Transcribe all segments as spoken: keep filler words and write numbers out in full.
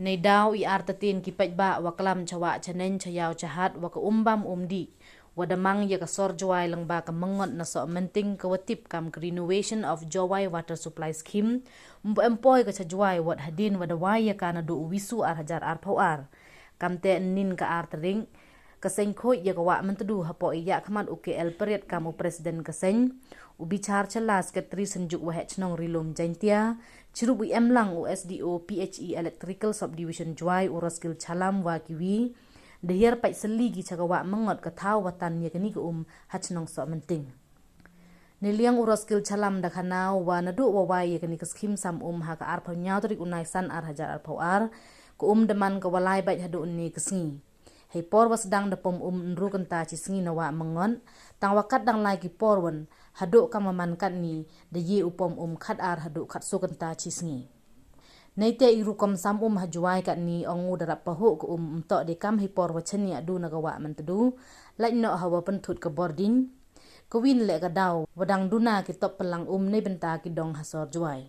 Neidaw i artatien ki paidbah wa klam cha wah cha neng cha yaw cha hat wa ka um bam um dih wa da mang ya ka sor Jowai lyngba ka myngot na Sohmynting ka wa tip kam ka Renovation of Jowai Water Supply Scheme, mbo em poi ka cha Jowai wat hadien wa da wai ya ka naduh u Wisu ar hajar arphaw ar. Kamte nin ka ar tarik, ka seng khooid ya ka wah Myntdu hapoh i yakhmat u K L Pariat kam u President ka seng, u Bichar Chella, Secretary Synjuk Waheh Chnong Ri-loom Jaintia, chirup u em lang u S D O P H E Electrical Subdivision Jowai u Roskil Challam wa kiwi, da hiar pait sylli ki cha ka wah myngot ka thaw wa tan ya kani ka um ha chnong Sohmynting. Neiliang u Roskil Challam da khana u wa naduh wa wai ya kani ka scheme sam um ha ka arphaw ynñiaw tarik u Naisan ar hajar arphaw ar, ka um da man ka wa lai bait haduh ynne ka sngi. Hei por wa sdang da pom um ynru kynta chi sngi na wah myngot, tang wa kat dang lai ki por wan, haduh kam wa man katni, da ye u pom um khat ar haduh khat soo kynta chi sngi. Neite i rukom sam um ha Jowai katni, ong u, da rap pahuh ka um, ym toh de kam hei por wa chaniah du na ka wah Myntdu, lait noh ha wa pynthut ka bording. Ka win leh ka daw wa dang duna ki top pynlang um neibynta ki dong ha sor Jowai.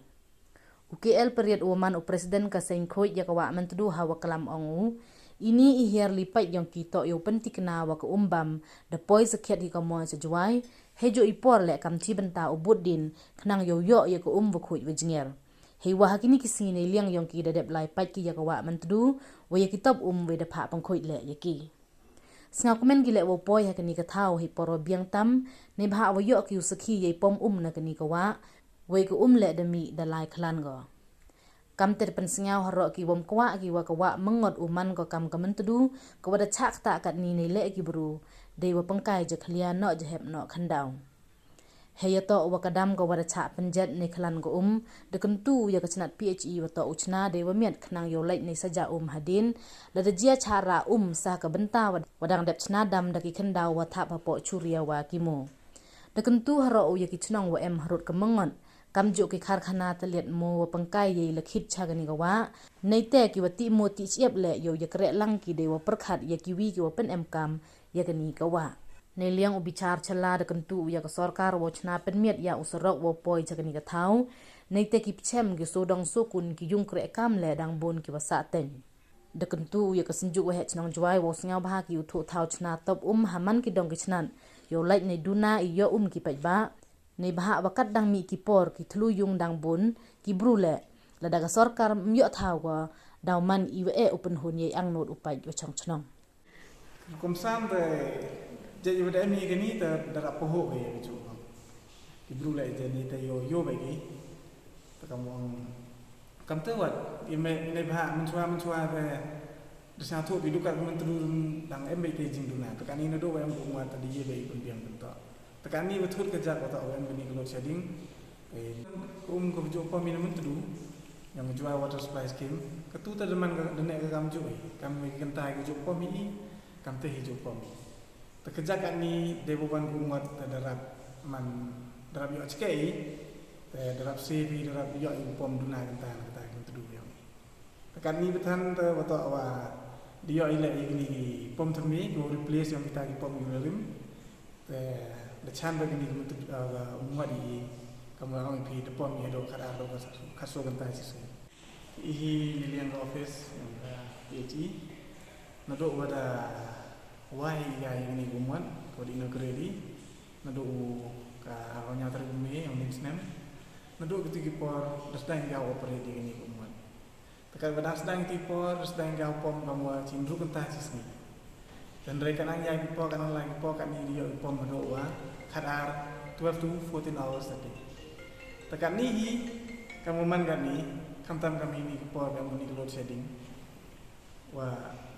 U K L Pariat u wa man u President ka seng khooid ya ka wah Myntdu ha wa klam, ong u, ini i hiar li pait yong ki toh yow pyntikna wa ka um bam da poi sakhiat hi ka moi cha Jowai, hei jooh i por leh kam chibynta u bud din, khnang yow yoh ya ka um wa khooid wa jngiar. Hei wa ha kini ki sngi neiliang yong ki da dep lai pait ki ya ka wah Myntdu, wa ya ki top um wei da phah pynkhooid leh ya ki. Sngewkmen ki leh wow poi ha kani ka thaw hei por wa biang tam, neibhah wa yoh ki u sakhi yei pom um na kani ka wah, wei ka um leh da mih da lai khlan ko. Kamte da pynsngew haroh ki wym kwah ki wa ka wah myngot u man ko kam ka Myntdu, ka wa da chah ktah katni nei leh ki bru, dei wa pynkai jakhlia noh jahep noh khyndaw. Hei ya toh wa ka dam ka wa da chah pynjet nei khlan ka um, da kyntu ya ka chnat P H E wa toh u chna dei wa miat khnang yow lait nei saja um hadien, lada jia chah rah um sa ka bynta wa, wa dang dep chna dam da ki khyndaw wa thap hapoh churia wa ki mo. Da kyntu haroh u ya ki chnong wa em harud ka myngot, kamjooh ki karkhana tylliat mo wa pynkai yei lakhit cha kani ka wah, neite ki wa tih mo tih chiap leh yow ya kreh lang ki dei wa pyrkhat ya kiwi ki wa pynemkam ya kani ka wah. Neiliang u Bichar Chella da kyntu u ya ka sorkar wow chna pynmiat ya u sarok wow poi cha kani ka thaw, neite ki pchem ki sodong sokun ki yung kreh kam leh dang bun ki wa sah teng. Da kyntu u ya ka Synjuk Waheh Chnong Jowai wow sngewbha ki u thoh thaw chna top um ha man ki dong ki chnat, yow lait nei duna i yoh um ki paidbah, neibhah wa kat dang mih ki por ki thlu yung dang bun, ki bru leh, lada ka sorkar ym yoh thaw ko, daw man i wa eh u pynhun yei angnud u pait wa chong chnong. Kum sam te, je i wa da em i kani te da rap pahuh ka ya ka chu. Ki bru leh je ni te yoh yoh ba ki. Te kam ong, kamte wat i me, neibhah mynchwa mynchwa te da sngewthuh ki du kat ka Myntdu dang em ba i te jingduna. Te kani naduh wa em ka um wat te da ye ba i pynbiang pyntoh. Te kani wa thut ka jak wa toh wa em kani ka load shedding. Ka um ka wa jooh pom i na Myntdu, yong ka Jowai Water Supply Scheme, katu te da man ka, da neh ka kam jooh i, kam wa ki kynta ka jooh pom i, kamte hi jooh pom i. Te ka jak kani dei wa wan ka um wat te da rap man, da rap yoh chke i, te da rap save i, da rap yoh i pom duna kynta na kata ka Myntdu yong i. Te katni pathan te wa toh wa da yoh i leh i kini ki pom thymme, ko replace yong kita ki pom ki wa rim. Te da chan ba kini ki Myntdu, ah, ka um wat i, kam wa ong i phi da pom i haduh khat ar haduh khat soo kynta chi sngi. I hi neiliang ka office yong ka P H E. Naduh wa da wai ya i kini ki um wat, ko da inaugurate i. Naduh ka arphaw ynñiaw tarik u May yong i snem. Naduh kitu ki por da sdang ya operate i kini ki um wat. Te kat wa dang sdang i por, sdang i pom kam wa chi ynru kynta chi sngi. Te hynrei ka nang ya i por, ka nang lai i por, katni da yoh i pom haduh wa khat ar, twelve to fourteen hours a day. Te katni hi, kam wa man katni, khamtam kam i ni ki por kam ni ki load shedding. Wa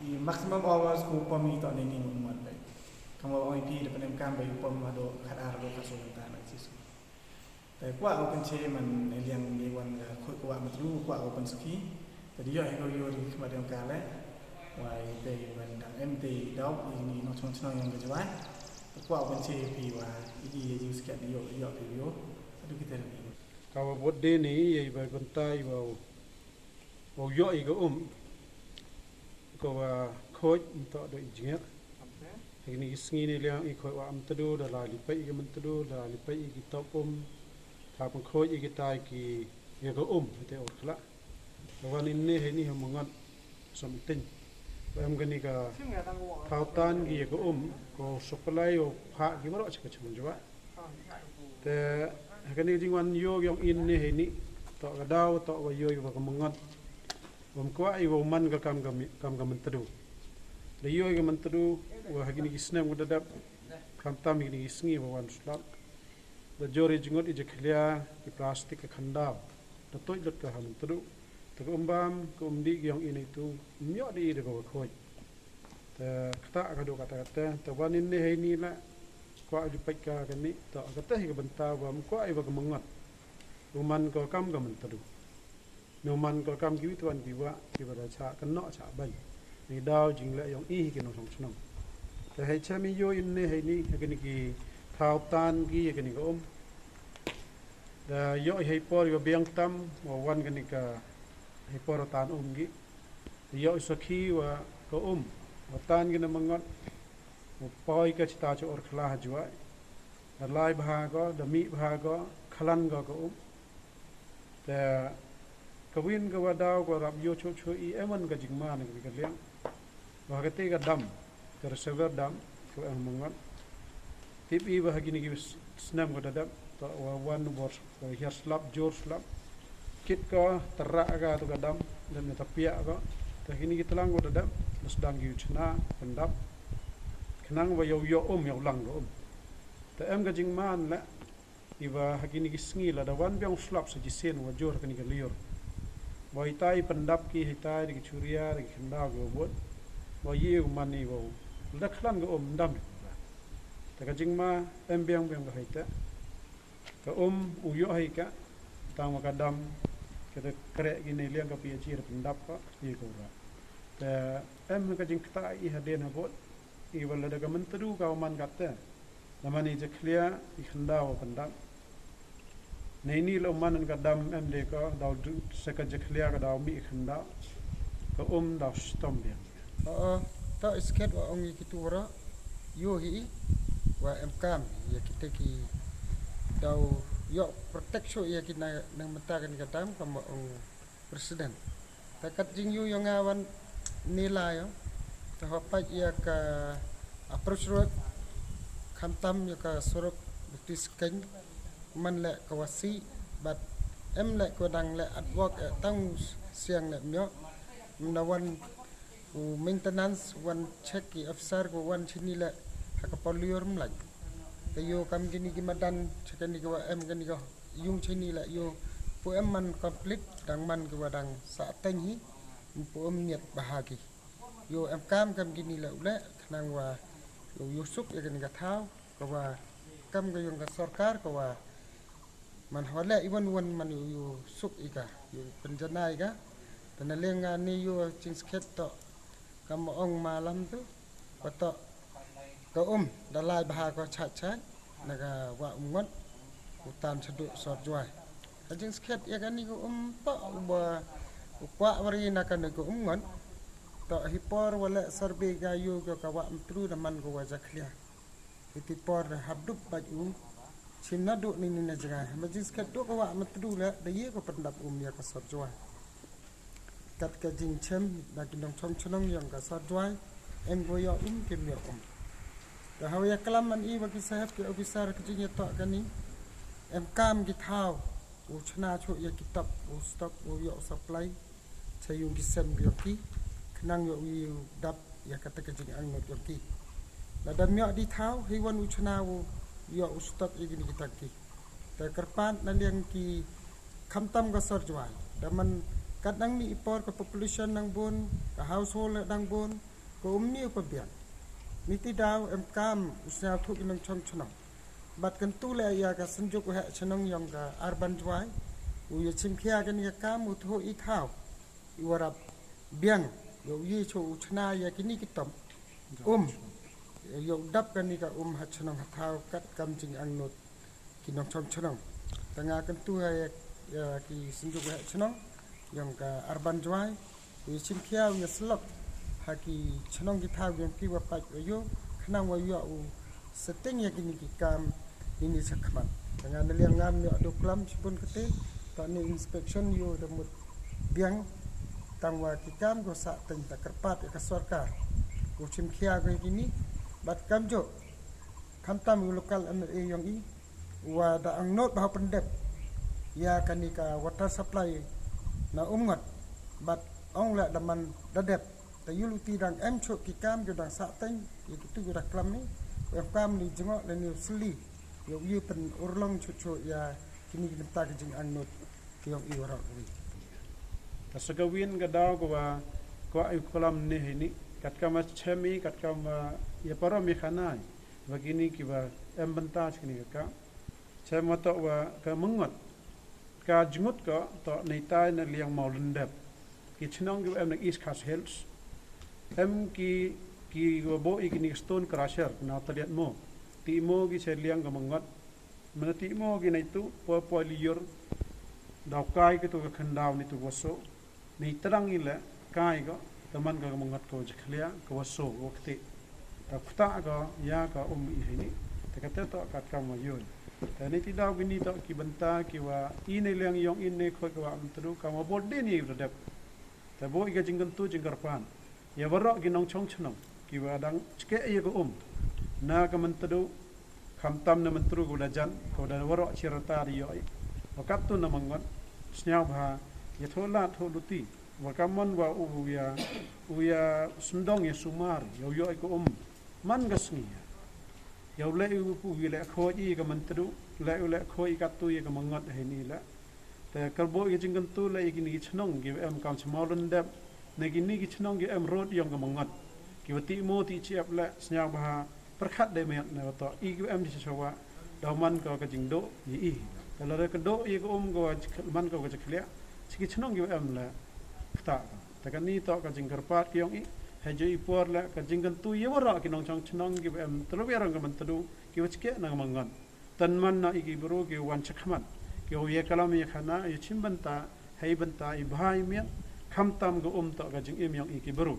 i maximum hours ko pom i toh ni ni mun wan bai. Kam wa ong i phi da pynemkam bai pom haduh khat ar haduh khat soo kynta na chi sngi. Te kwah u pynche man neiliang i wan ka khooid ka wah Myntdu, kwah u pynsakhi. Te da yoh i ko yoh i khmat yong ka leh. Wa i te i wan dang em te i daw i ni nongchong chnong yong ka Jowai. Te kwah u pynche phi wa i ki ya jingsakhiat da yoh, yoh phi yoh. Te du ki te ni. Ka wa bud de ni ya i bai bynta i wa u, wa u yoh i ka um. Ka wa khooid ym toh da i jngiah. Kini ki sngi neiliang i khooid wah Myntdu, da lai li pait i ka Myntdu, da lai li pait i ki top um, tha pynkhooid i kita ki ya ka um, te ur khla. Te wan ini heini ha myngot. Samting. Wa em kani ka thaw tan ki ya ka um, ko supply o pha ki maro cha ka chnong Jowai. Te ha kani ka jingwan yoh yong i ne heini, toh ka daw, toh wa yoh i wa ka mangot. Wa ym kwah i wa man ka kam ka mi-, kam ka Myntdu. Da yoh i ka Myntdu, wa ha kini ki snem wa da dep, khamtam ha kini ki sngi wa wan slap. Da jor i jngot i jakhlia, i plastik ka khyndaw. Da tuid lut ka ha Myntdu. Te ka um bam, ka um dih ki yong i nei tu, ym yoh dih i da ka wa khooid. Te kata ka du kata kata, te wan i ne heini la, kwah i pait ka kani, te kata hi ka bynta wa ym kwah i wa ka mangot. U man ko kam ka Myntdu. No man ko kam ki wi tuan ki wa, ki wa da cha, ka no cha bang. Ni daw jingleh yong i hi ki nongchong chnong. Te hei chem i yoh i ne heini, ha kini ki thaw tan ki, ha kini ka um. Da yoh i hei por yoh biang tam, wa wan kani ka hei por tan um ki. Da yoh i sakhi wa ka um, wa tan ki na mangot, wa poi ka chita cha Urkhla ha Jowai. Da lai bha ko, da mih bha ko, khlan ko ka um. Te ka win ka wa daw ko rap yoh cho cho i em wan ka jingma na ka liang. Wa kate ka dam, ka reservoir dam, ka em mangot. Tip i wa ha kini ki s-, snem ko da dam, toh wa wan bor, wa hiar slap, jor slap. Kit ko, tara ka tu ka dam, dam ni tapia ko. Te kini ki tlang ko da dam, da sdang ki u chna, pyndap. Khnang wa yoh yoh um, yoh lang ko um. Te em ka jingman la, i wa ha kini ki sngi la da wan biang slap sa chisien wa jor ha kani ka liur. Wa itai pyndap ki, itai da ki churia, da ki khyndaw ki wa bot. Wa ye u man i wa u. La da khlan ka um dam. Te ka jingma em biang biang ka hei te. Ka um u yoh hei ka. Tang wa ka dam. Ka da kreh ki nei liang ka pi achi da pyndap ka. Ye ka u ra. Te em ka jingkta i hadien ha bot. I wa la da ka Myntdu ka u man ka te. Da man i jakhlia, i khyndaw pyndap. Nei ni la u man ka dam em de ko, daw du, se ka jakhlia ka daw mih i khyndaw. Ka um daw stom biang. O, o, toh i skhet wa ong i ki tu wa ra, yoh hi i, wa em kam, ya kite ki daw yoh protect shuh ya ki na, nang mynta kani ka dam, kam wa ong President. Te kat jingyoh yong nga wan ni la yo. Te hapait ya ka approach road, khamtam ya ka surok Baptist Keng, man le ka wa sih, but em le ka dang le at work, eh, tang siang le myo. Mna wan u maintenance, wan check ki officer ko wan chini le ha ka Palior mlai. Te yoh kam kini ki madan, check kani ka wa em kani ka yung chini la yoh pu em man complete, dang man ki wa dang sa teng hi, pu em miet bha ki. Yoh em kam kam kini la u le, khnang wa yoh yoh suk ya kani ka thaw, ka wa kam ka yong ka sorkar, ka wa man hwa le i wan wan man yoh yoh suk i ka, yoh pynjanai ka. Te na liang nga ni yoh jingskhet toh, kam ong ma lam tu, wa toh, ka um, da lai bha ko chait chait, na ka wa um ngot, u tan chadu sor Jowai. Ka jingskhet ya kani ka um toh, u ba, u kwah wari na kani ka um ngot. Toh hi por wa le survey ka yoh ka wa Myntdu da man ko wa jakhlia. Iti por da hap dup bait u, chim na du ni ni na jngai. Ma jingskhet du ka wa Myntdu le, da ye ko pyndap um ya ka sor Jowai. Kat ka jingchem, da ki nongchong chnong yong ka sor Jowai, em ko yoh um, kim yoh um. Te hawa ya klam man i wa ki saheb ki officer ka jingyatoh kani, em kam ki thaw, u chna chuh ya ki top, u stock, u yoh supply, cha yung ki sem yong ki, khnang yoh u dap, ya kata ka jingangnud yong ki. Lada ym yoh di thaw, hi wan u chna u yoh u stock ya kini ki tangki. Te kyrpad na liang ki khamtam ka sor Jowai. Da man kat nang ni i por ka population nang bun, ka household nang bun, ka um ni u pa biang. Ni ti daw em kam u sñiaw thuh ki nongchong chnong. Bad kyntu le ya ka Synjuk Waheh Chnong yong ka Urban Jowai. U ya chimkhia kani ka kam u thuh i thaw. I wa rap biang, yoh ye chuh u chna ya kini ki tom. Um. Yoh dap kani ka um ha chnong ha thaw kat kam jingangnud ki nongchong chnong. Te nga kyntu ha ya, ya ki Synjuk Waheh Chnong yong ka Urban Jowai. U ya chimkhia u ya slok ha ki chnong ki thaw yong ki wa pait wa yoh, khnang wa yoh u setting ya kini ki kam ni ni chakhmat. Te nga na liang ngam yoh du klam chibun kate, toh ni inspection yoh da mut biang, Tang wa ki kam ko sah teng ta kyrpad ya ka sorkar ko chim khia ko kini, bad kam jo khamtam u local M L A yong i, wa da angnud bha pyndep ya kani ka water supply na Umngot, bad ong la da man da dep, ta yu luti dang em chok ki kam ko dang sah teng ya ki tu ko da klam ni, em kam ni jngoh le ni sli, ya u yu pyn urlong chok chok ya kini ki bynta ki jingangnud ki yong i waroh wi. Ka sakawin ka daw ko wa, ko wa u klam ni hini, kat kam wa chem i, kat kam wa ya parom i khana i, wa kini ki wa em bynta kini ka ka. Chem wa toh wa ka Umngot, ka jngut ko toh neitai na liang Mawlyndep. Ki chnong ki wa em na East Khasi Hills. Em ki, ki wa bo i kini stone crusher, na taliat mo. Ti mo ki se liang ka Umngot. Mana ti mo ki nai tu, poi poi liur. Daw kai ki tu ka khandaw ni tu waso. Ni terang i le, kai ko, te man ka Umngot ko jakhlia, ko waso, ko kti. Ta khuta ko, ya ka um i hini. Te kate toh kat kam wa yoi. Te ni ti daw bini toh ki bynta, ki wa i ne liang yong i ne khoi ko wa Myntdu, kam wa bol de ni da dep. Te bo i ka jingkyntu jingkyrpad ya waroh ki nongchong chnong, ki wa dang chke ya ka um. Na ka Myntdu, khamtam na Myntdu ko da jan, ko da waroh chirata di yoi. Wa kat tu na Umngot, sniaw bha, ya thoh la thoh luti. Wa kamon wa u ya, u ya sendong ya sumar, ya u yoi ka um. Man ka sngi ya. Ya u le u, u le khoi i ka Myntdu, le u le khoi i kat tu ya ka Umngot hini le. Te kyrbo i ka jingkyntu le i kini ki chnong ki em kam cha Mawlyndep, ne kini ki chnong ki em rod yong ka Umngot. Ki wa ti mo ti chiap le, sniaw bha, pyrkhat de miat ne wa toh, i ki wa em chi chawa, daw man ko ka jingdoh, i i. Te la re ka doh i ka um ko wa jik-, man ko ka jakhlia, chi ki chnong ki wa em le, kta ko. Te kani toh ka jingkyrpad ki yong i, hei jo i por le, ka jingkyntu ya waroh ki nongchong chnong ki wa em, telu ya rong ka Myntdu, ki wa chke na ka Umngot. Tan man na i ki bru ki wan chakhmat. Ki u ya kalam ya khana, ya chim bynta, hei bynta i bha i miat, khamtam ka um toh ka jingim yong i ki bru.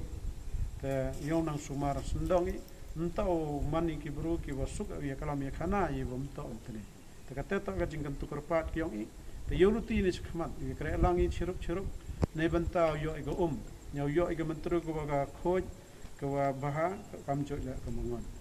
Te yong nang sumar sendong i, mtoh man i ki bru ki wa suk ya kalam ya khana, i wa mtoh tene. Te kate toh ka jingkyntu kyrpad ki yong i, te yow luti ne chakhmat, ya kre lang i chirup chirup, ne bynta u yoh i ka um, ya u yoh i ka Myntdu ko wa ka khoj, ko wa bha, kam chok le ka Umngot.